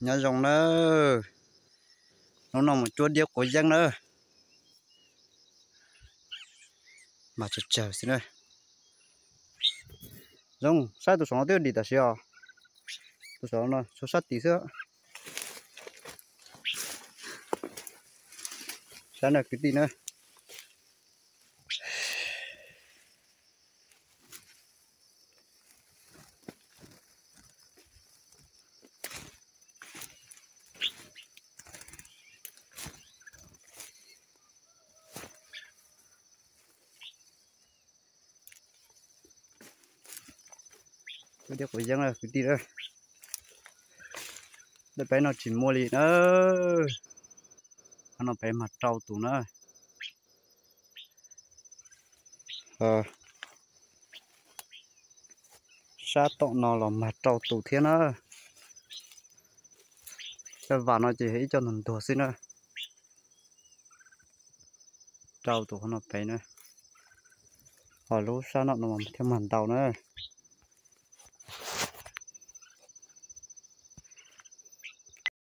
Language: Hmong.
Nyob zoo nawb, hnub no mus cuab diab quav yeeb nawb. Mas tsawg tsawg xwb na. Zoo, saib tus saum no twb dim tam sim os. Tus saum no tshuav sab tid xwb. Saib na kwv tij na. Cuab diab quav yeeb kwv tij na. Lawv peb no tsis muaj li na. Qhov no peb mag rau tus na. Sab tom no los mag rau tus thiab na. Cov vam no ces ib co ntuag ntuag xwb na. Rau tus qhov no pem na. Ho lub sab no no thiab mag ntau na.